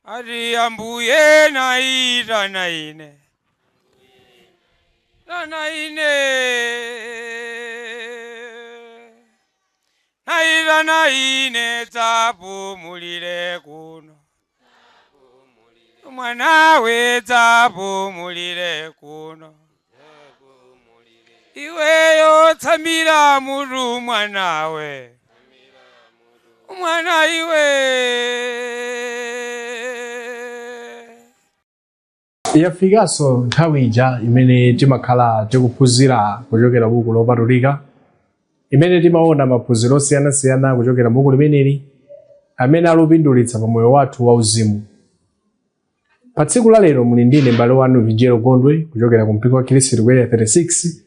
Ati Ambuye naitana ine, tana ine, naitana ine, dzapumulire kuno, mwanawe dzapumulire kuno, iweyo tsamira mutu mwanawe, mwana iwe. Yafikanso nthawi ija imene timakhala tikuphunzira kuchokera buku lopatulika, imene timaona maphunziro osiyanasiyana kuchokera buku limeneli amene alopindulitsa pa moyo wathu wauzimu. Pa tsiku la lero muli ndine m'bale wanu Vinjero Gondwe kuchokera ku mpingo wa Khristu ku Area 36,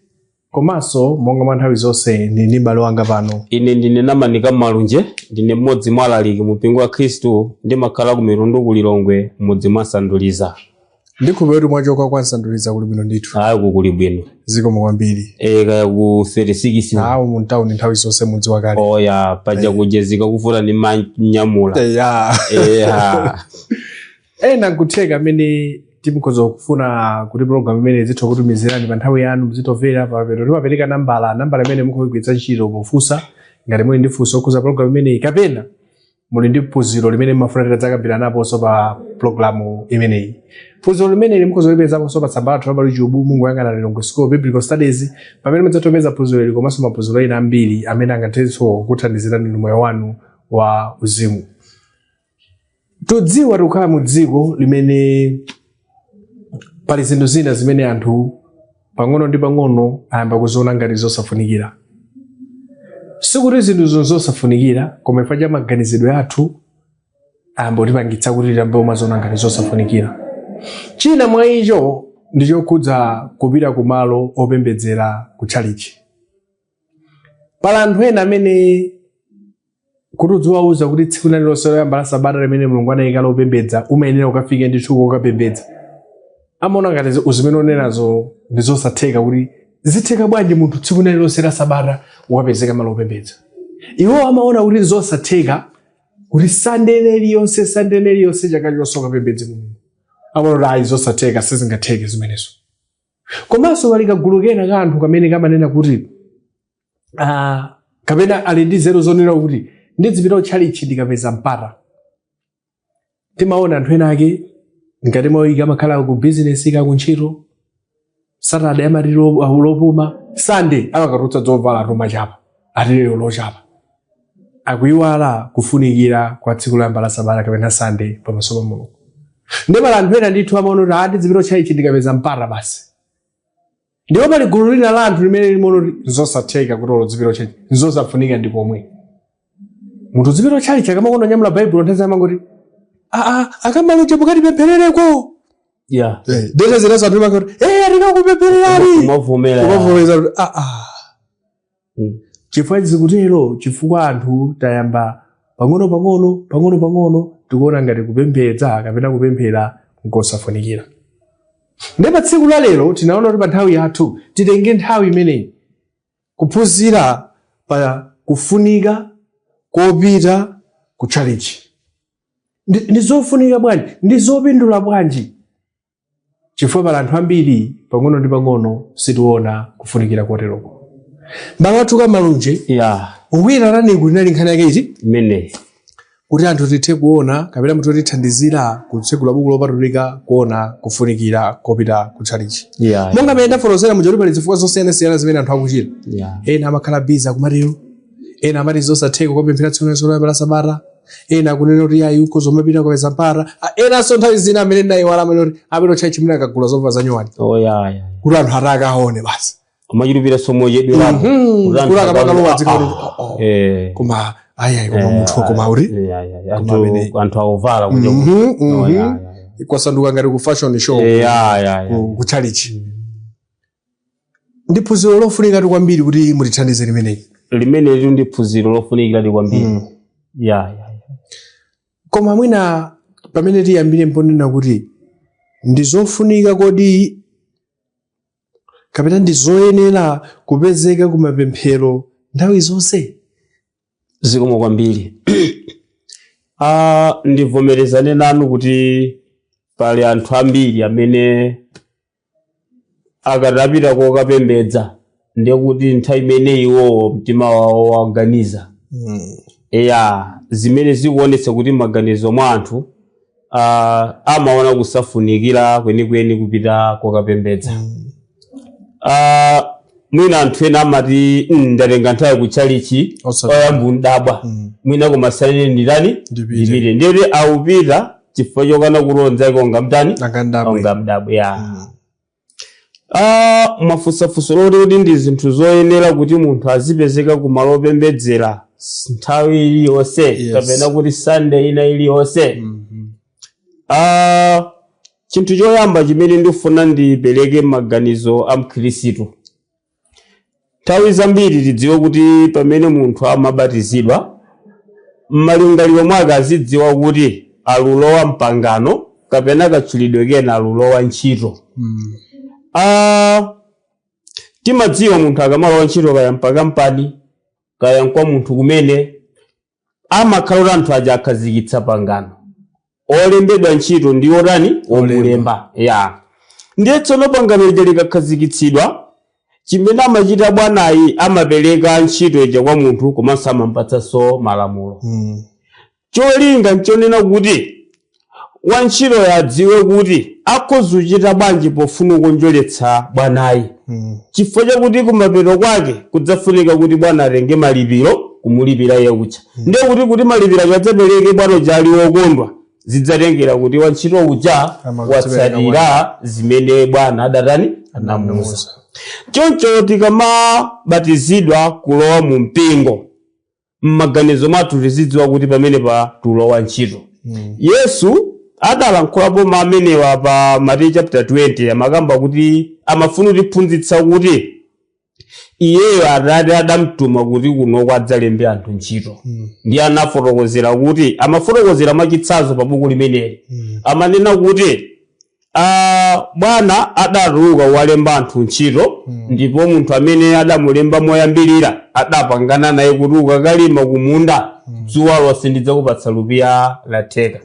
komanso monga mwa nthawi zonse ndili ndi m'bale wanga pano. Ine ndine Namanika Malunje, ndine mmodzi mwa alaliki mu mpingo wa Khristu, ndimakhala ku Mitundu ku Lilongwe, m'mudzi mwa Nsanduliza. Ndikhulupirira kuti mwachoka kwa Nsanduliza kuli bwino ndithu. Ayi, uku kuli bwino. Zikomo kwambiri. Kaya ku 36. Awo mu town nthawi zonse mudzi wakale. Oya, paja kujezika kufuna ndi manyamula. Ya. Eya. Ena nkutheka amene timukhoza kufuna kuti program imene izitha kutumizirani pa nthawi yanu muzitomvera papeto timapereka nambala imene mukhoza kugwiritsa ntchito pofunsa ngati muli ndi funso okhuza program imeneyi kapena muli ndi phunziro limene mumafuna titadzakambirana naponso pa programu imeneyi. Phunziro limeneli mukhoza kulipezaponso pa tsamba lathu la pa YouTube, mungoyang'ana Lilongwe School of Biblical Studies, pamene mudzatopeza phunziro ili komanso maphunziro ena ambiri amene angathenso kuthandizirani ndi moyo wanu wa uzimu. Tudziwa tikukhala mu dziko limene pali zinthu zina zimene anthu pang'ono ndi pang'ono ayamba kuziona ngati zosafunikira. Sikuti zinthuzo zosafunikira, koma chifukwa cha maganizidwe athu ayamba kutipangitsa kuti tiyambe kumaziona ngati zosafunikira. China mwa icho ndi chokhudza kupita kumalo opembedzera ku tchalitchi. Pali anthu ena amene kuti udziwauza kuti tsiku lililonse loyamba la sabata limene Mulungu anayika lopembedza umayenera ukafike ndithu kokapembedza, amaona ngati zimene unenazo ndi zosatheka, kuti zitheka bwanji munthu tsiku lililonse la sabata ukapezeka malo opembedza. Iwo amaona kuti zosatheka kuti Sunday liliyonse, Sunday liliyonse chaka chonse ukapembedze Mulungu. Amaona kuti ayi, zosatheka, sizingatheke zimenezo. Komanso pali kagulu kena ka anthu kamene kamanena kuti kapena ali ndi nzeru zonena kuti ndizipita kutchalitchi ndikapeza mpata. Timaona anthu ena ake ngati mawiki amakhala ku bizinesi ka kuntchito, Saturday amati lopuma, Sunday amakatulutsa zovala tomachapa, ati lero lochapa. Akuiwala kufunikira kwa tsiku loyamba la sabata kapena Sunday pamaso pa Mulungu. Ndipo pali anthu ena ndithu amaona kuti ndizipita kutchalitchi ndikapeza mpata basi. Ndipo pali gulu lina la anthu limene limaona kuti nzosatheka kuti olo uzipita kutchalitchi, nzosafunika ndi komwe. Munthu uzipita kutchalitchi akamakonda kunyamula Baibulo nthawi zina amangoti, akamaluje mukatipempherereko. Ndete zinazo anthu amangoti, tikakupemphererani. Kumavomera. Kumavomera kuti, Chifukwa zikutero, chifukwa anthu tayamba pang'ono pang'ono, pang'ono pang'ono tikuona ngati kupembedza kapena kupemphera nkosafunikira. Ndipo pa tsiku la lero tinaona kuti pa nthawi yathu titenge nthawi imeneyi kuphunzira pa kufunika kopita ku tchalitchi. Ndi zofunika bwanji? Ndi zopindula bwanji? Chifukwa pali anthu ambiri pang'ono ndi pang'ono sitiona kufunikira koteroko. M'bale wathu Kamalunje, ukuyitanani kuti inali nkhani yake iti? Imeneyi. Kuti anthu tithe kuona kapena munthu tithandizira kutsegula buku lopatulika kuona kufunikira kopita ku tchalitchi. Monga mmene ndafotokozera muja kuti pali zifukwa zosiyanasiyana zimene anthu akuchita. Ena amakhala busy akumatero, ena amati zosatheka kupemphera tsiku loyamba la sabata, ena akunena kuti ayi ukhoza umapita kupeza mpata, enanso nthawi zina amene ndayiwala amene kuti apita tchalitchi mwina akagula zovala zanyuwani. Oh, yeah, yeah. Kuti anthu atakaone basi. Amachulupira somochedwerapo. Kuti akamakalowa dziko kuti, oh, oh. Koma ayi, ayi, koma munthu koma uri Koma amene- Anthu akuvala kunja Oh, yeah, yeah, yeah. Kwasanduka ngati ku fashion show ku tchalitchi. Ndi phunziro lofunikatu kwambiri kuti mutithandize limeneli. Limeneli ndi phunziro lofunikiradi kwambiri. Koma mwina pamene tiyambire mponena kuti ndi zofunika kodi kapena ndi zoyenera kupezeka kumapemphero nthawi zonse? Zikomo kwambiri. Ndivomerezane nanu kuti pali anthu ambiri amene akatapita kokapembedza ndiye kuti nthawi imene iwowo mtima wawo waganiza. Eya, zimene zikuonetsa kuti maganizo mwa anthu amaona kusafunikira kwenikweni kupita kokapembedza. Mwina anthu ena amati, ndatenga nthawi kutchalichi oyamba undabwa mwina kumasanene nditani Ndipite." Ndipite. Ndiye kuti awupita chifukwa chokana kulonza konga mtani? Angandabwe. Onga mdabwe ya. Mwafunsafunso loti kuti ndi zinthu zoyenera kuti munthu azipezeka kumalo opembedzera nthawi iliyonse kapena kuti Sunday ina iliyonse. Chinthu choyamba chimene ndifuna ndipereke maganizo a mkhristu, nthawi zambiri tidziwe kuti pamene munthu amabatizidwa, m'malingaliro mwake azidziwa kuti alulowa mpangano kapena katchulidwe kena alulowa ntchito. Timadziwa munthu akamalowa ntchito, kaya mpakampani kaya nkwa munthu kumene, amakhala kuti anthu aja akhazikitsa pangano, olembedwa ntchito ndi otani? Omulemba ya. Ndiye tsono pangano lija likakhazikitsidwa, chimene amachita bwanayi, amapereka ntchito ija kwa munthu komanso amampatsanso malamulo. Cholinga nchonena kuti wantchitoyo adziwe kuti akhoza kuchita bwanji pofuna kukonjeretsa bwanayi, chifukwa chakuti kumapeto kwake kudzafunika kuti bwana atenge malipiro kumulipira iye kucha. Ndiye kuti malipiro akadzapereke, bwana uja ali wokondwa, zidzatengera kuti wantchito uja watsatira zimene bwana adatani? Anamuuza. Choncho tikamabatizidwa kulowa mu mpingo, m'maganizo mwathu tizidziwa kuti pamene pa tulowa ntchito. Yesu adalankhulapo ma amenewa pa Mateyu chapter 20, amakamba kuti amafuna kutiphunzitsa kuti iyeyo Atate adamtuma kuti kunoko adzalembe anthu ntchito. Ndiye anafotokozera kuti, amafotokozera mwachitsanzo pa buku limeneli, amanena kuti bwana adatuluka walemba anthu ntchito, ndipo munthu amene adamulemba moyambirira adapangana naye kuti ukakalima kumunda dzuwa lonse ndidzakupatsa lupiya la theka.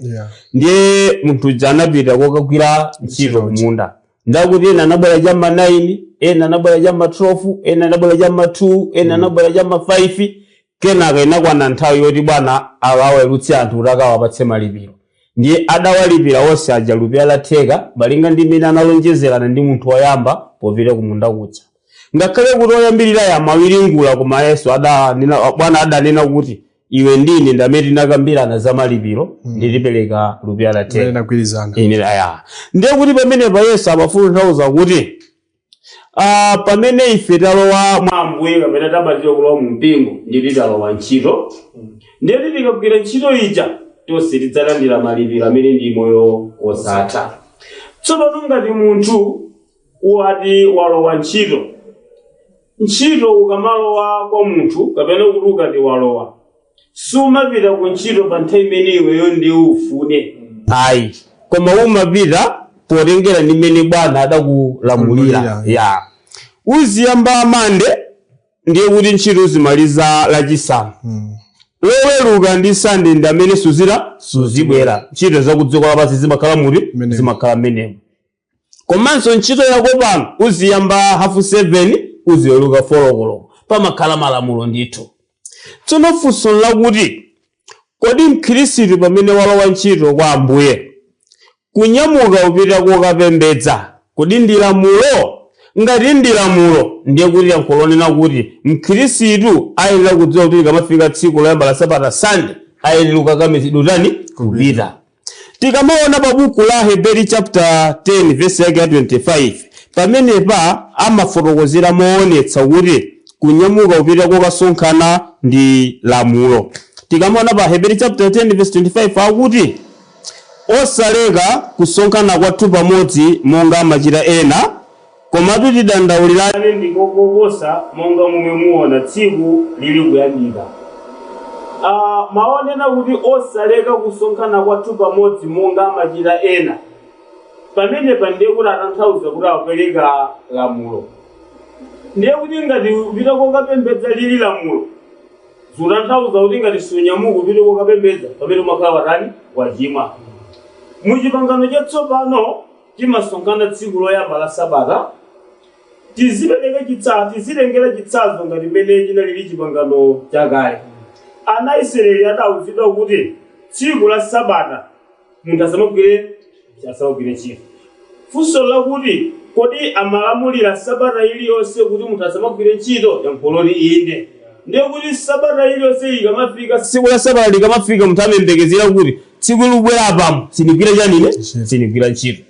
Ndiye munthu uja anapita kokagwira ntchito kumunda. Ndakuti ena anabwera chamma 9, ena anabwera chamma 12, ena anabwera chamma 2, ena anabwera chamma 5. Kenaka inakwana nthawi yoti bwana awawerutse anthu kuti akawapatse malipiro. Ndiye adawalipira onse aja lupiya la theka malinga ndi mmene analonjezerana ndi munthu woyamba popita kumunda kuja. Ngakhale kuti oyambirira amawiringula, koma Yesu adanena, bwana adanena kuti iwe ndine ndamene tinakambirana za malipiro, nditipereka lupiya la theka. Imene inagwirizana. Ine aya. Ndiye kuti pamenepa Yesu amafuna kutanthauza kuti pamene ife talowa mwa Ambuye kapena tabatizidwa kulowa mu mpingo, ndi talowa ntchito. Ndiye tikagwira ntchito ija, tonse tidzalandira malipiro amene ndi moyo wosatha. Tsopano ngati munthu wati walowa ntchito, ntchito ukamalowa kwa munthu kapena kuti ukati walowa, sumapita ku ntchito pa nthawi imene iweyo ndi ufune ayi, koma umapita potengera ndi mmene bwana adakulamulira. Lamulira. Ya, uziyamba Mande, ndiye kuti ntchito uzimaliza Lachisanu. Loweruka ndi Sande ndi amene suzira suzibwera. Ntchito zakudziko lapansi zimakhala muti? Mmenemo. Zimakhala mmenemo. Komanso ntchito yako pano uziyamba 7:30, uziweruka 4 o'clock. Pamakhala malamulo ndithu. Tsono funso lakuti kodi mkhristu pamene walowa ntchito kwa Ambuye, kunyamuka upita kokapembedza, kodi ndi lamulo? Ngati ndi lamulo, ndiye kuti yankho lonena kuti mkhristu ayenera kudziwa kuti likamafika tsiku loyamba la sabata, Sande, ayenera kukakamizidwa tani? Kupita. Tikamaona pa buku la Heberi chapter 10 verse yake ya 25, pamenepa amafotokozera moonetsa kuti kunyamuka kupita kokasonkhana ndi lamulo. Tikamaona pa Heberi chapter 10 verse 25, akuti osaleka kusonkhana kwathu pamodzi monga amachita ena, komatu tidandaulirane ndiko koposa monga momwe muona tsiku lili kuyandika. Maonena kuti osaleka kusonkhana kwathu pamodzi monga amachita ena, pamenepa ndiye kuti atanthauza kuti akupereka lamulo. Ndiye kuti ngati kupita kokapembedza lili lamulo, Zutanthauza kuti ngati sunyamuka upite kokapembedza, pamene umakhala watani? Wachimwa. Muchipangano chatsopano timasonkhana tsiku loyamba la sabata. Tizipereka chitsanzo, tizitengera chitsanzo ngati mmene chinalili chipangano chakale. Ana Israeli adawuzidwa kuti tsiku la sabata munthu asamagwire ntchito. Funso lakuti kodi amalamulira sabata iliyonse kuti munthu asamagwire ntchito? Yankho loti inde. Ndiye kuti sabata iliyonse ikamafika, tsiku la sabata likamafika, munthu amayembekezera kuti tsiku likubwera apamo sindigwira chanine, sindigwira ntchito.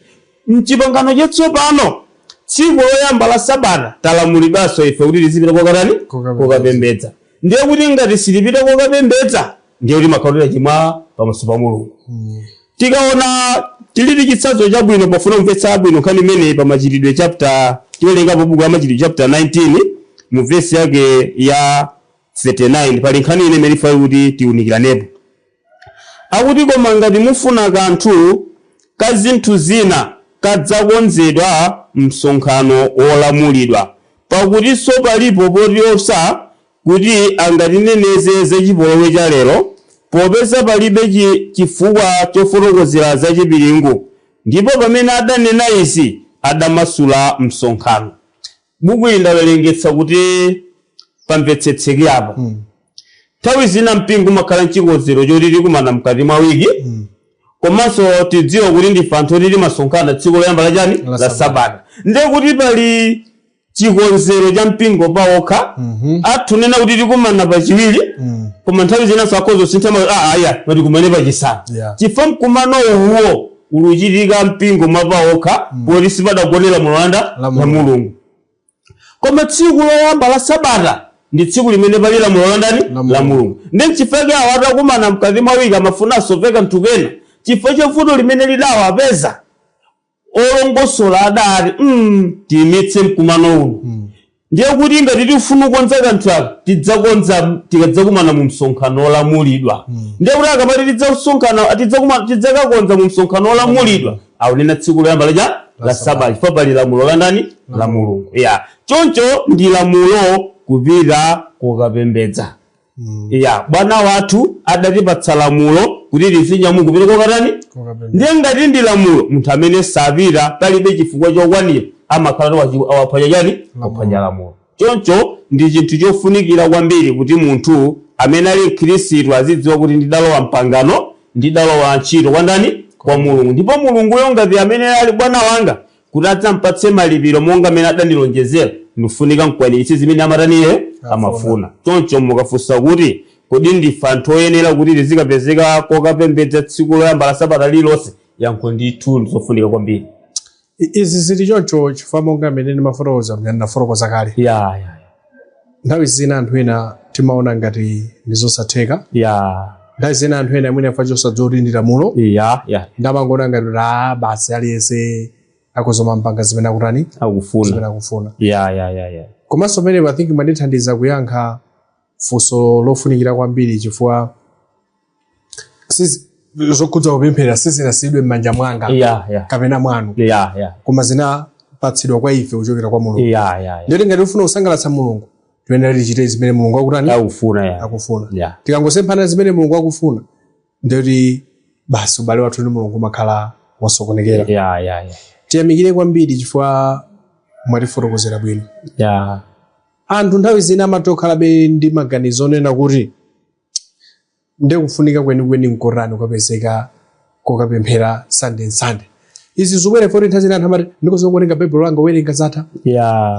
Mchipangano chatsopano tsiku loyamba la sabata talamulidwanso ife kuti tizipita kokatani? Kokapembedza. Ndiye kuti ngati sitipita kokapembedza, ndiye kuti makhalira chimwa pamaso pa Mulungu. Tikaona tilili chitsanzo chabwino pofuna kumvetsa bwino nkhani imeneyi pa Machitidwe chapter, tiwerengapo buku la Machitidwe chapter 19 mu vesi yake ya 39, pali nkhani ine imene ifayo kuti tiwunikiranepo. Akuti, koma ngati mufuna kanthu ka zinthu zina, kadzakonzedwa msonkhano wolamulidwa, pakutinso palipo potiopsa kuti angatineneze zachipolowe cha lero, popeza palibe chifukwa chofotokozera zachipiringu. Ndipo pamene adanena izi, adamasula msonkhano. Buku ili ndawerengetsa kuti pamvetsetseke apa. Nthawi zina mpingo umakhala mchikonzero choti tikumana mkati mwa wiki, komanso tidziwe kuti ndife anthu oti timasonkhana tsiku loyamba la chani? La sabata. Ndiye kuti pali chikonzero cha mpingo pawokha, atunena kuti tikumana pachiwiri, koma nthawi zinanso akhoza kusintha, aya matikumane pachisanu, chifukwa mkumano uwo uluchitika mpingo mwapawokha, poti sipadagonera mulanda la Mulungu. Koma tsiku loyamba la sabata ndi tsiku limene pali lamulo la ndani? La Mulungu. Ndi nchifukwa awo atakumana mkati mwa wiki amafunanso veka kanthu kena, chifukwa cha vuto limene lidawapeza, olongosola adati, tiyimitse mkumano uno. Ndiye kuti ngati tifuna kukonza kanthu aka, tidzakonza tikadzakumana mu msonkhano olamulidwa. Ndiye kuti akamati tidzasonkhana, tidzakakonza mu msonkhano olamulidwa, akunena tsiku loyamba lacha la sabata, chifukwa pali lamulo la ndani? La Mulungu. Ya, choncho ndi lamulo kupita kokapembedza. Ya, bwana wathu adatipatsa lamulo kuti tizinyamuka kupita kokatani? Ndiye ngati ndi lamulo, munthu amene sapita palibe chifukwa chokwanira, amakhala waphwanya chani? Waphwanya lamulo. Choncho ndi chinthu chofunikira kwambiri kuti munthu amene ali mkhristu azidziwa kuti ndidalowa mpangano, ndidalowa ntchito kwa ndani? Kwa Mulungu. Ndipo Mulunguyo ngati amene ali bwana wanga, kuti adzampatse malipiro monga amene adandilonjezera, ndifunika mkwaniritse zimene amataniye? Amafuna. Choncho mukafunsa kuti kodi ndife anthu oyenera kuti tizikapezeka kokapembedza tsiku loyamba la sabata lililonse, yankho ndithu ndizofunika kwambiri. Izi zili choncho chifukwa monga mmene ndimafotokoza, ndinafotokoza kale, nthawi zina anthu ena timaona ngati ndi zosatheka. Nthawi zina anthu ena amwene afa chosadziwa kuti ndi lamulo, ndamangoona ngati kuti basi, aliyense akuzomapanga zimene akutani? Akufuna. Zimene akufuna. Ya ya ya ya Komanso pamenepo I think mwandithandiza kuyankha funso lofunikira kwambiri, chifukwa zokhudza kupemphera sizinasiyidwe m'manja mwanga ya ya kapena mwanu, ya ya koma zinapatsidwa kwa ife kuchokera kwa Mulungu. ya ya ya Ndiyoti ngati tifuna kusangalatsa Mulungu, tiyenera tichite zimene Mulungu akutani? Akufuna, ya. Akufuna. Ya. Tikangosemphana zimene Mulungu akufuna, ndiyoti basi, ubale wathu ndi Mulungu umakhala wasokonekera. ya ya ya Tiyamikire kwambiri chifukwa mwatifotokozera bwino. Anthu nthawi zina amatha kukhalabe ndi maganizo onena kuti ndikufunika kwenikweni nkotani kukapezeka kokapemphera Sunday Sunday? Izi zobwera poti nthawi zina anthu amati, "Ndikozongowerenga Baibulo langa, werenga zatha."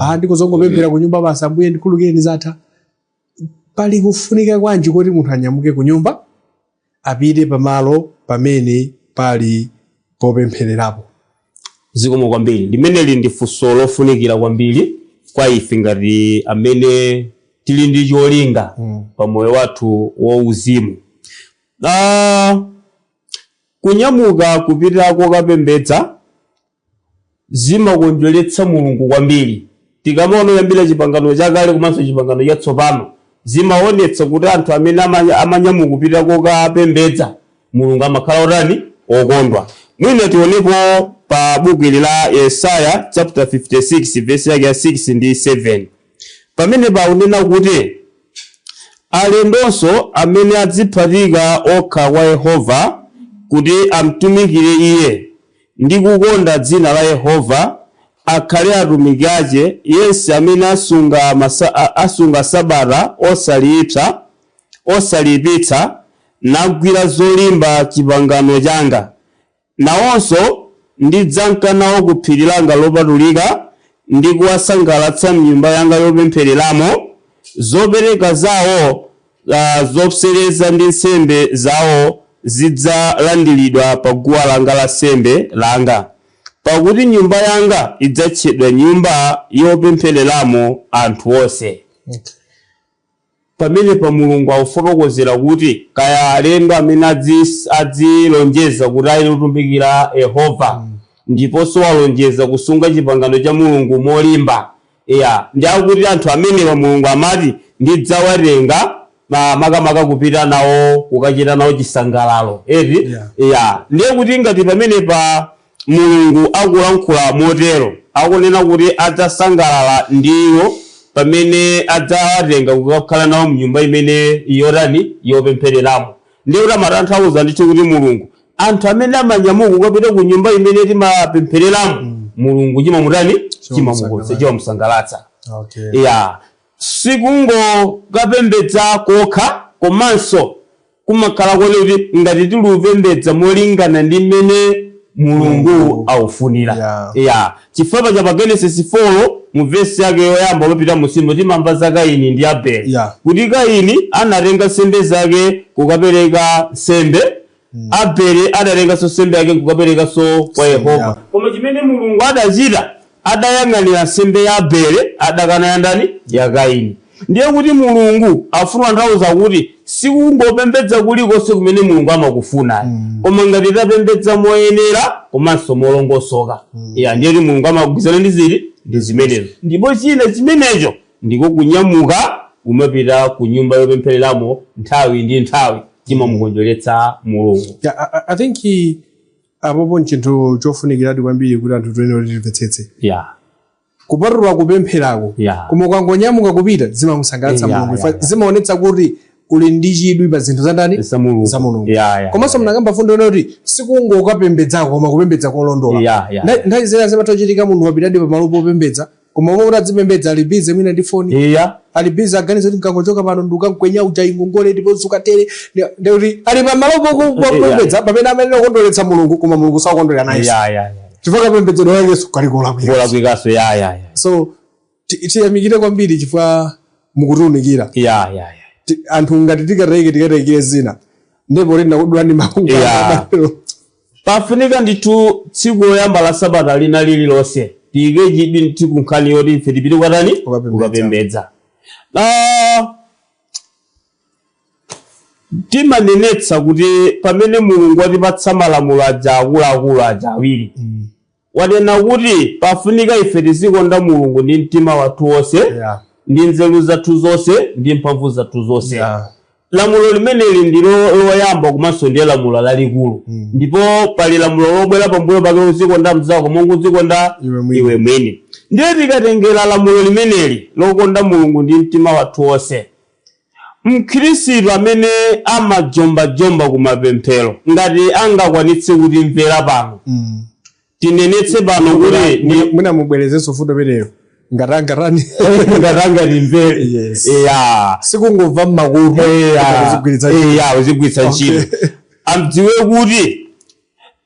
"Ah, ndikozongopemphera ku nyumba basi, Ambuye ndikhululukireni, zatha." Pali kufunika kwanji kuti munthu anyamuke ku nyumba apite pamalo pamene pali popemphererapo? Zikomo kwambiri. Limeneli ndi funso lofunikira kwambiri kwa ife ngati amene tili ndi cholinga pa moyo wathu wauzimu. Kunyamuka kupita kokapembedza zimakondweretsa Mulungu kwambiri. Tikamaona kuyambira Chipangano Chakale komanso Chipangano Chatsopano, zimaonetsa kuti anthu amene amanyamuka kupita kokapembedza, Mulungu amakhala otani? Okondwa. Mwina tionepo pa buku ili la Yesaya chapter 56 verse yake ya 6 ndi 7, pamene paunena kuti, Alendonso amene adziphatika okha kwa Yehova kuti amtumikire iye ndi kukonda dzina la Yehova, akhale atumiki ache, yense amene asunga sabata osalipitsa, nagwira zolimba chipangano changa, nawonso ndidzanka nawo ku phiri langa lopatulika ndi kuwasangalatsa m'nyumba yanga yopemphereramo. Zopereka zawo zopsereza ndi nsembe zawo zidzalandiridwa pa guwa langa la nsembe langa, pakuti nyumba yanga idzatchedwa nyumba yopemphereramo anthu onse. Pamene pa Mulungu akufotokozera kuti kaya alendo amene adzilonjeza kuti ayenera kutumikira Yehova, ndiponso walonjeza kusunga chipangano cha Mulungu molimba, iya, ndi akuti anthu amenewa Mulungu amati ndidzawatenga makamaka kupita nawo kukachita nawo chisangalalo, eti? Yeah. Ndiye kuti ngati pamene pa Mulungu akulankhula motero, akunena kuti adzasangalala ndiwo pamene adzawatenga kukakhala nawo mnyumba imene yotani yopemphereramo. Ndiye kuti amatanthauza ndithu kuti Mulungu anthu amene amanyamuka kukapita ku nyumba imene timapemphereramo, Mulungu chimamutani, chimamusangalatsa. Okay. Yeah. Sikungokapembedza kokha, komanso kumakhala kone kuti ngati tilupembedza molingana ndi mmene Mulungu aufunira. Yeah. Chifukwa cha pa Genesis 4 mu vesi yake yoyamba lopita musimbo timamva za Kaini ndi Abele. Yeah. Kuti Kaini anatenga nsembe zake kukapereka nsembe, Abele adatenganso nsembe yake kukaperekanso kwa Yehova. Yeah. Koma chimene Mulungu adachita, adayang'anira nsembe ya Abele, adakana ya ndani? Ya Kaini. Ndiye kuti Mulungu afuna nthauza kuti sikungopembedza kulikonse kumene Mulungu amakufuna, koma ngati tapembedza moyenera komanso molongosoka. Yeah, ndiye kuti Mulungu amagwirizana ndi zili ndi zimenezo. Ndipo china chimenecho ndiko kunyamuka kumapita ku nyumba yopemphereramo nthawi ndi nthawi, chimamukondweretsa Mulungu. Yeah, I think apopo nchinthu chofunikiradi kwambiri kuti anthu tiyenera kuti timvetsetse. Yeah. Kupatula kupempherako, Yeah. koma ukangonyamuka kupita zimamusangalatsa Yeah, Mulungu. yeah. Zimaonetsa kuti uli ndi chidwi pa zinthu za ndani? Za Mulungu. Za Mulungu. Yeah. Komanso mnakamba fundo yona kuti sikungokapembedzako, koma kupembedza kolondola. Yeah. Nthawi zina zimatha kuchitika munthu wapitadi pamalo popembedza, koma omwe kuti adzipembedza ali busy mwina ndi foni, ali busy aganiza kuti nkangochoka pano ndikukamkwenya uja ingongole ndipo zukatere, ndikuti ali pamalo popembedza pamene amayenera kukondweretsa Mulungu, koma Mulungu sakukondwera nayenso, Yeah. chifukwa kapembedzedwe kakenso kali kolakwika. Kolakwikaso, yeah. So tiyamikire kwambiri chifukwa mukutiunikira. Yeah. Anthu ngati tikatayike tikatayikire zina, ndipo tinakudula ndi makunga. Yeah. Pafunika ndithu tsiku loyamba la sabata lina lililonse tiyike chidwi ndithu ku nkhani yoti ife tipite kukatani? Kukapembedza. Kukapembedza. Timanenetsa kuti pamene Mulungu watipatsa malamulo aja akuluakulu aja awiri, wanena kuti pafunika ife tizikonda Mulungu ndi mtima wathu wonse, Yeah. ndi nzeru zathu zonse, ndi mphamvu zathu zonse. Yeah. Lamulo limeneli ndilo loyamba komanso ndiye lamulo lalikulu. Ndipo pali lamulo lobwera pambuyo pake, uzikonda mnzako monga uzikonda iwe mwini. Iwe mwini. Ndiye tikatengera lamulo limeneli lokonda Mulungu ndi mtima wathu wonse, mkhristu amene amajombajomba kumapemphero, ngati angakwanitse kutimvera pano, tinenetse pano kuti Mwina mubwerezenso fundo imeneyo ngati angatani? Ngati angatimvere. Yes. Yeah. Sikungomva mmakutu, kuzigwiritsa ntchito. Yeah, uzigwiritsa ntchito. Amdziwe kuti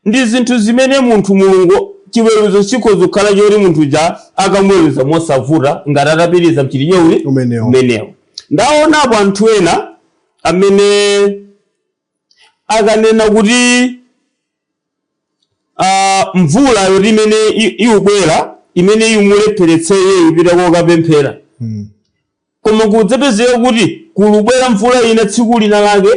ndi zinthu zimene munthu Mulungu chiweruzo chikhoza kukhala choti munthu ja akamuweruza mosavuta ngati atapitiriza mchitidwe uli Umenewo. umenewo. Ndaonapo anthu ena amene akanena kuti mvula yoti imene ikubwera imene imulepheretse iye kupita kokapemphera, koma kudzapezeka kuti kulubwera mvula ina tsiku lina lake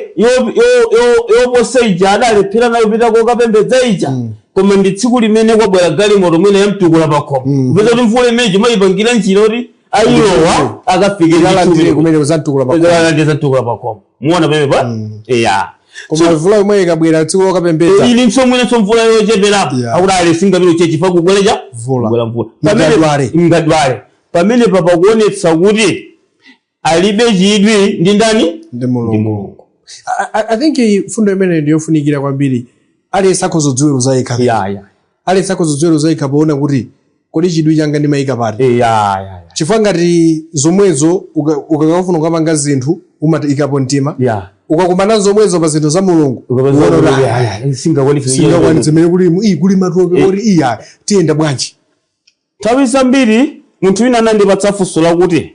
yoposa ija adalephera nayo kupita kokapembedza ija, koma ndi tsiku limene kwabwera galimoto mwina yamtukula pakhomo, kupeza kuti mvula imene chimayipangira njira kuti ayilowa akafike. Alandire kumene kuzamtukula pakhomo. Alandire mtukula pakhomo. Muona pamenepa? Yeah. Koma mvula yomwe ikabwera tsiku lokapembedza, Ili nso mwinenso mvula yocheperapo, Yeah. akuti ale singapita chechifa kukwelecha Mvula. kubwera mvula. Ngadwale. Ngadwale. Pamene papakuonetsa kuti alibe chidwi ndi ndani? Ndi Mulungu. Ndi Mulungu. I think fundo imene ndiyofunikira kwambiri. Aliyense akhoza kudziweruza yekha. Ya. Aliyense akhoza kudziweruza yekha poona kuti kodi chidwi changa ndimayika pati. Ya. Chifukwa ngati zomwezo ukakafuna ukapanga zinthu umatiyikapo mtima, ukakumana zomwezo pa zinthu za Mulungu ukaona kuti, Ya, singakwanitse. Singakwanitse mene kuli matope oti iya tiyenda bwanji. Nthawi zambiri munthu wina anandipatsa funso lakuti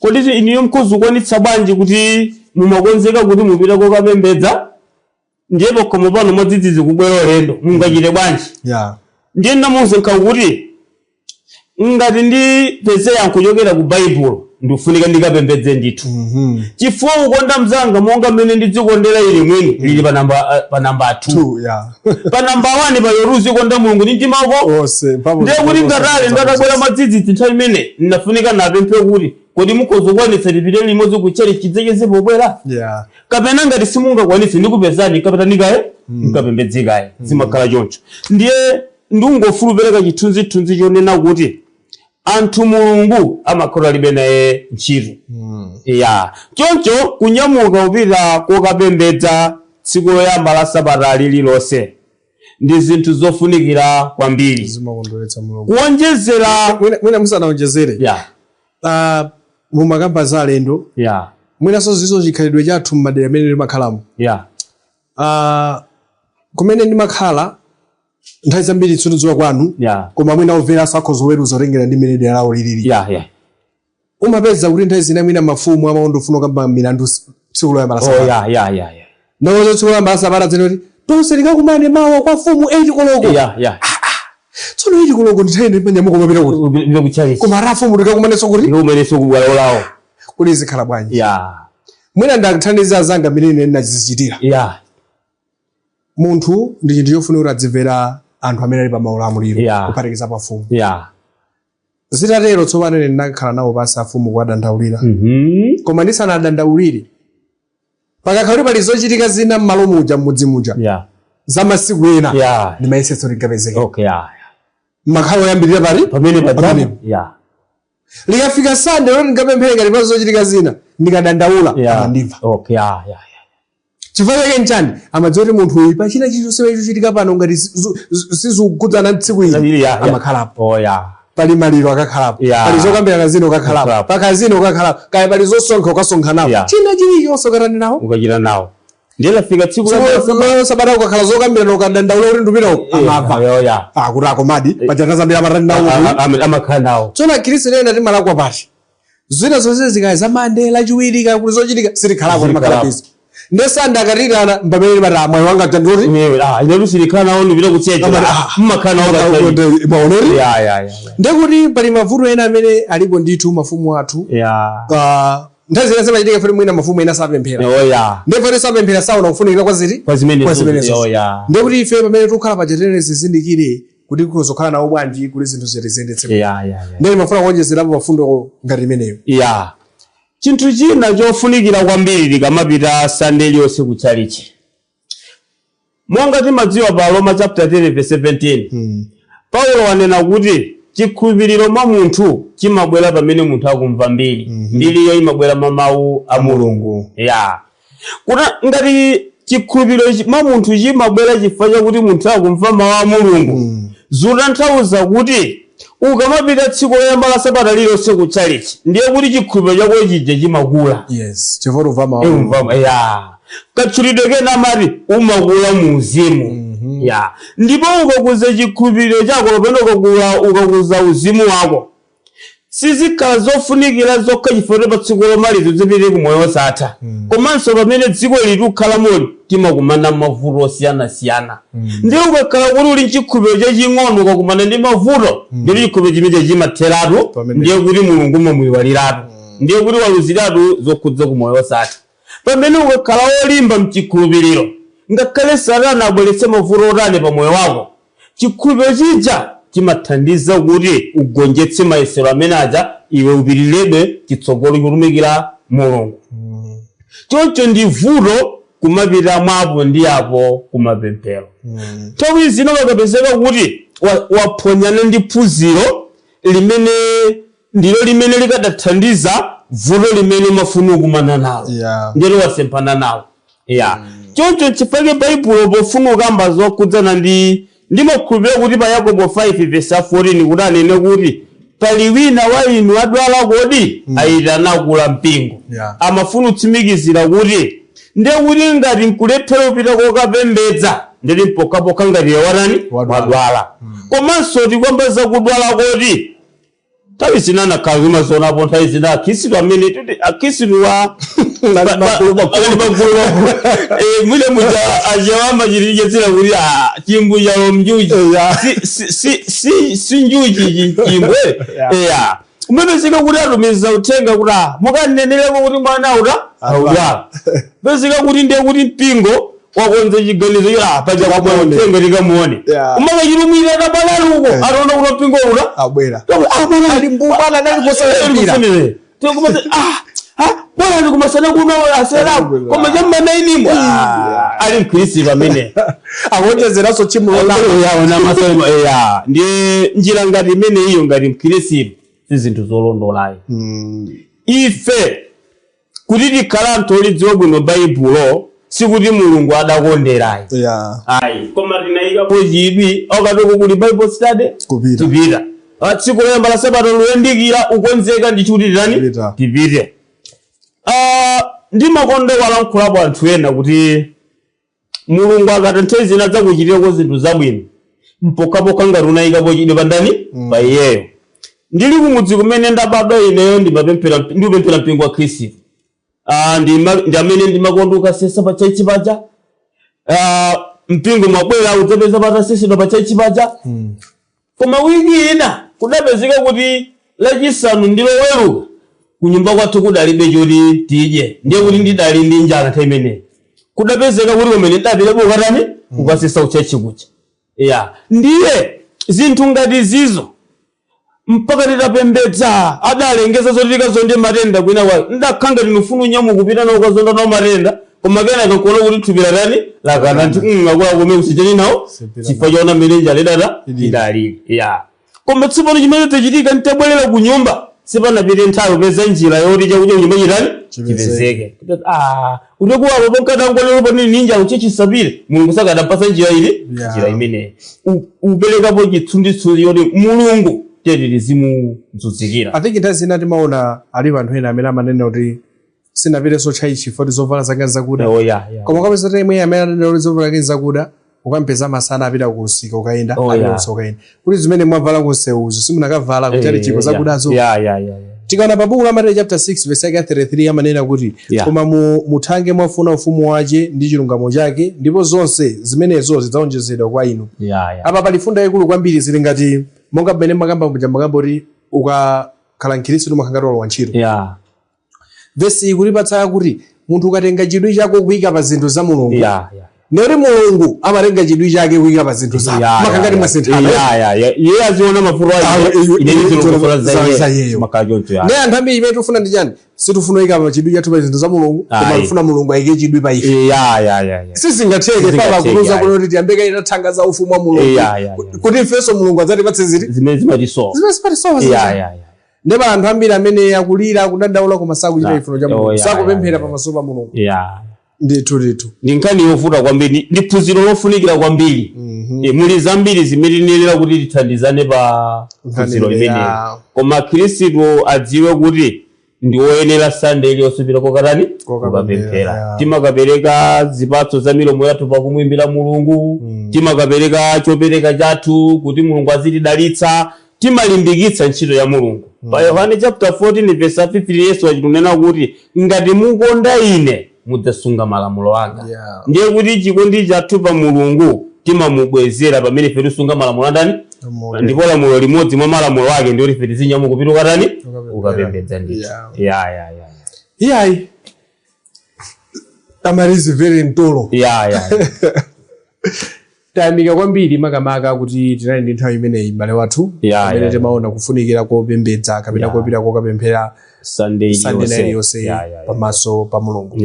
kodi iniyo mkhozi ukwanitsa bwanji kuti mumakonzeka kuti mupite kokapembedza, ndiye pakhomo pano mwadzidzidzi kubwera ulendo, mungachite bwanji? Ndiye ndamuwuza kuti ngati ndipeze yankho kuchokera ku Baibulo, ndikufunika ndikapembedze ndithu, chifukwa kukonda mzanga monga mmene ndidzikondera ine mwini lili pa namba 2. 2, ya. Pa namba 1 pa yoruzi konda Mulungu ndi mtima wako Onse mphamvu. Ndiye kuti ngatale ndatabwera madzidzidzi nthawi imene ndinafunika napemphe kuti kodi mukhoza kukwanitsa tipite limodzi kutchalitchi chidzecheze pobwera, kapena ngati simungakwanitse ndikupezani kapita nikaye nkapembedzekaye. Zimakhala choncho. Ndiye ndingofuna chithunzithunzi chonena kuti anthu Mulungu amakhala alibe naye ntchito. Ya, choncho kunyamuka kupita kokapembedza tsiku loyamba la sabata lililonse ndi zinthu zofunikira kwambiri. Zimakondweretsa Mulungu. Kuonjezera Mwina musanaonjezere, mumakamba za alendo, mwinanso zizo chikhalidwe chathu mmadera amene timakhalamo. Kumene ndimakhala nthawi zambiri tsundudziwa kwanu, koma mwina omvera sakhoza kuweruza kutengera ndi mmene dera lawo lilili. Umapeza kuti nthawi zina mwina mafumu amaondofuna kukamba milandu tsiku loyamba la sabata. Ya. Nawozo tsiku loyamba la sabata zene kuti tonse tikakumane mawa kwa mfumu 8 koloko. Ya. Tsono 8 koloko ndithawi ndimanyamuka mapita kuti Upita kutchalitchi. Koma ra fumu tikakumanenso kuti Ndikumenenso kubwalo lawo. Kuti zikhala bwanji? Mwina ndathandiza azanga mmene ine ndinazichitira. Munthu ndi chinthu chofunika kuti adzimvera anthu amene ali pa maulamuliro, kuphatikiza pa mfumu. Zitatero tsopano ine ndinakhala nawo pansi afumu kuwadandaulira. Koma ndisanadandaulire, pakakhala kuti pali zochitika zina m'malo muja, m'mudzi muja, za masiku ena, ndimayesetsa kuti ndikapezeke. Okay, ya. Makhala oyambirira pali pamene pamenepo. Likafika Sande loti ndikapemphere ngati pali zochitika zina, ndikadandaula, amandimva. Okay, ya. Chifukwa chake nchani? Amadziwa kuti munthu uyu pachina chilichonse chochitika pano ngati sizikukhudzana tsiku ili, amakhalapo. Oh, ya. Pali maliro akakhalapo, pali zokambirana zina ukakhalapo, pakazina ukakhalapo, kaya pali zosonkha ukasonkhanapo, china chilichonse ukatani nawo. Ukachita nawo. Ndiye lafika tsiku la Sabata ukakhala zokambirana, ukadandaula kuti ndupita uku, amamva. Oh, ya. Akuti akomadi paja zambiri amatani nawo. Amakhala nawo. Tsono akhristu ena timalakwa pati? Zina zonse zikaya za Mande, Lachiwiri, kaya kuti zochitika, sitikhalako, timakhala busy. Nde Sande akatirana mpamene timati mwayi wanga tandoti. Inetu silikhala nawo, ndipita kutchechi. Mmakhala nawo pa Maoneri. Ya. Ndekuti pali mavuto ena amene alipo ndithu mafumu athu. Nthawi zina zimachitika foti mwina mafumu ena sapemphera. Oh, ya. Ndefoti sapemphera saona kufunikira kwa ziti Kwa zimene kwa zimenezo. Oh, ya. Ndekuti ife pamene tikukhala pachetere zizindikire kuti kuzokhala nawo bwanji kuti zinthu zitizendetse. Ya. Ndiye mafuna kuonjezerapo mafundo ngati imeneyo. Ya, chinthu china chofunikira kwambiri tikamapita Sande iliyonse kutchalichi, monga timadziwa pa Roma chapter 10 verse 17, Paulo wanena kuti chikhulupiriro mwa munthu chimabwera pamene munthu akumva mbiri. Mbiriyo imabwera mwa mawu a Mulungu. Ya, kuti ngati chikhulupiriro mwa munthu chimabwera chifukwa chakuti munthu akumva mawu a Mulungu, zikutanthauza kuti ukamapita tsiku loyamba la sabata lililonse kutchalichi, ndiye kuti chikhulupiriro chako chija chimakula. Yes, chifukwa umva mawu. Umva, ya, katchulidwe kena amati umakula mu uzimu. Ya, ndipo ukakuza chikhulupiriro chako kapena ukakuza uzimu wako, sizikhala zofunikira zokha chifukwa pa tsiku lomaliza zipite ku moyo wosatha, komanso pamene dziko ili tikukhala moli timakumana mavuto osiyanasiyana. Ndiye ukakhala kuti uli mchikhulupiriro chaching'ono, ukakumana ndi mavuto, ndiye chikhulupiriro chimenecho chimatheratu. Ndiye kuti Mulungu umamuyiwaliratu, ndiye kuti waluziratu zokhudza ku moyo wosatha. Pamene ukakhala wolimba mchikhulupiriro, ngakhale Satana abweretse mavuto otani pa moyo wako, chikhulupiriro chija chimathandiza kuti ugonjetse mayesero amene aja, iwe upitirebe chitsogolo chotumikira Mulungu. Choncho ndi vuto kumapita mwapo ndi apo kumapemphero. Nthawi zino pakapezeka kuti waphonyana ndi phunziro limene ndilo limene likadathandiza Vuto limene umafuna ukumana nalo ndiyero wasemphana nawo ya. Choncho chifukwa Baibulo pofuna ukamba zokhudzana ndi, ndimakhulupirira kuti pa Yakobo 5 verse 14 kuti anene kuti pali wina wa inu adwala kodi, ayitana akulu mpingo. Amafuna kutsimikizira kuti ndiye kuti ngati nkulephera kupita kokapembedza, ndili mpokhapokha ngati wanani? Wadwala. Wadwala. Komanso tikwamba zakudwala kodi, nthawi zina nakhala kumazionapo, nthawi zina akhristu amene tuti akhristu wa Ali magulu ali magulu. Mwine muja achawamba chilichetsera kuti chimbu chalo mnjuchi. Si njuchi chimbwe. Eya, umepezeka kuti atumiza uthenga kuti mukanenereko kuti mwana uta audwala. Pezeka kuti ndiye kuti mpingo wakonza chiganizo choti paja Tikamuone. kubwera uthenga tikamuone. Umakachilumira kabalaluko ataona kuti mpingo uta abwera. Ali mbubana nali kusalipira. Bwana ndikumasana kuno asera koma chamana inimo ali mkhristu pamene Akuonjezeranso tchimo lolakwa. Ya, ndiye njira ngati imene iyo ngati mkhristu si zinthu zolondolayi. Ife kuti tikhala anthu olidziwa bwino Baibulo, sikuti Mulungu adakonderayi. Ayi, koma tinayikapo chidwi okatoko kuli Bible study Kupita. Tipita. Tsiku loyamba la sabata loyandikira ukonzeka ndi chuti tani. Tipita. Tipite. Ndimakonda kuwalankhulapo anthu ena kuti Mulungu akati nthawi zina adzakuchitirako zinthu zabwino mpokhapokha ngati unayikapo chidwi pandani pa iyeyo. Ndili kumudzi kumene ndabadwa ineyo, ndimapemphera, ndikupemphera mpingo wa Khristu. Ndi amene ndimakonda ukasesa pa church paja. Mpingo mwabwera udzapeza patasesedwa pa church paja. Koma wiki ina kudapezeka kuti Lachisanu ndi Loweruka kunyumba kwathu kudalibe choti tidye, ndiye kuti ndidali ndi njala nthawi imeneyi. Kudapezeka kuti kumene ndapita ukatani ukasesa ku church kuja. Ya, ndiye zinthu ngati zizo mpaka titapembedza adalengeza zoti tikazonde matenda kwina kwake, ndakhala ngati ndifuna unyamuka kupita nawo ukazonda nawo matenda, koma kenaka nkuona kuti thupi latani lakana nti akuluakulu kusijani nawo Sipira. Chifukwa chaona mmene njala idata idalili ya. Koma tsopano chimene chachitika, ntabwerera ku nyumba sipanapite nthawi kupeza njira yoti chakudya kunyumba chitani? Chipezeke. Chipezeke. Utekuwapo ponkatangolero panini ninja uchichisapire Mulungu sakadapasa njira ili njira imeneyi. Uperekapo chithunzithunzi yoti Mulungu tete tizimudzudzikira. I think nthawi zina timaona alipo anthu ena amene amanena kuti sinapitenso tchalitchi poti zovala zanga zakuda. Oh, yeah. Koma ukapeza kuti imwe amene ananena kuti zovala zake zakuda, ukampeza masana apita kusika ukayenda, apita kusika ukayenda, kuti zimene mwavala kunsewuzo simunakavala kuchalichiko zakudazo. Tikaona pa buku la Mateyu chapter 6 verse yake 33 amanena kuti koma muthange mwafuna ufumu wache ndi chilungamo chake, ndipo zonse zimenezo zidzaonjezedwa kwa inu. Apa pali fundo yayikulu kwambiri. Zili ngati monga mmene makamba muja makamba kuti ukakhala mkhristu umakhala ngati walowa ntchito. Vesi ikulipatsa kuti munthu ukatenga chidwi chako kuyika pa zinthu za Mulungu, neri Mulungu amatenga chidwi chake kuyika pa zinthu zako, makhala ngati mwasinthana. Yeah. Iye aziona mafulo ake, ine ndizilongosola za za iye. iyeyo. Makhala choncho, ya. Ne anthu ambiri imene tifuna ndi chani? Sitifuna kuyika pa chidwi chathu pa zinthu za Mulungu, koma Ayi. tifuna Mulungu ayike chidwi pa ife. Sizingatheke. Sizingatheke, Papa kuuza ayi. kuti tiyambe kaita za ufumu wa Mulungu kuti ifenso Mulungu adzatipatse ziti? Zimene zimatisowa. Zimene zimatisowa. Ndipo anthu ambiri amene akulira, akudandaula, koma sakuchita chifuniro cha Mulungu, sakupemphera pamaso pa Mulungu. Ndithu, ndithu. Ndi nkhani yovuta kwambiri, ndi phunziro lofunikira kwambiri. Muli zambiri zimene tinenera kuti tithandizane pa phunziro Nkhani limeneli. Koma Khristu adziwe kuti ndi woyenera Sunday iliyonse pita kokatani? Kokapemphera, Kokapemphera. ya. Timakapereka zipatso za milomo yathu pakumwimbira Mulungu, timakapereka chopereka chathu kuti Mulungu azitidalitsa, timalimbikitsa ntchito ya Mulungu. Pa Yohane chapter 14 verse 15 Yesu achitunena kuti ngati mukonda ine mudzasunga malamulo anga. Ndiye kuti chikondi chathu pa Mulungu timamubwezera pamene ife tisunga malamulo andani? Mulungu. Ndipo lamulo limodzi mwa malamulo ake ndiyo ife tizinyamuka kupita ukatani? Ukapemphera. Ukapembedza ndithu. Ya. Iyayi, tamalizi very mtolo. Ya. Tayamika kwambiri makamaka kuti tinali ndi nthawi imeneyi m'bale wathu amene timaona kufunikira kopembedza kapena kopita kokapemphera Sunday Sunday iliyonse. iliyonse pamaso pa Mulungu.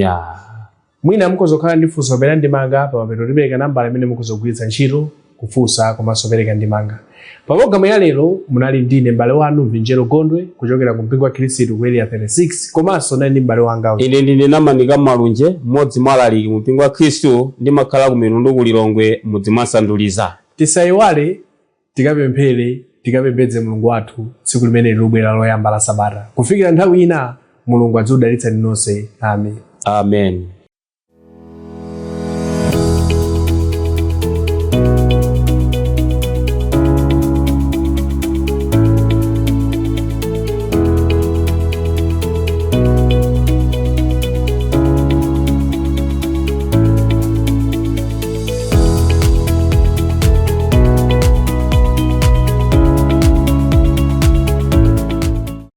Mwina mukhoza kukhala ndi funso kapena ndemanga, pamapeto tipereka nambala imene mukhoza kugwiritsa ntchito. Kufunsa komanso pereka ndemanga. Pa pologalamu ya lero munali ndine m'bale wanu Vinjero Gondwe kuchokera ku mpingo wa Khristu ku Area 36, komanso nali ndi m'bale wanga. Ine ndine Namanika Malunje, mmodzi mwa alaliki mu mpingo wa Khristu. Ndimakhala ku Mitundu, ku Lilongwe, mudzi mwa Sanduliza. Tisayiwale, tikapemphere, tikapembedze Mulungu wathu tsiku limene lilubwera loyamba la sabata. Kufikira nthawi ina, Mulungu adzikudalitsani nonse. Amen. Amen.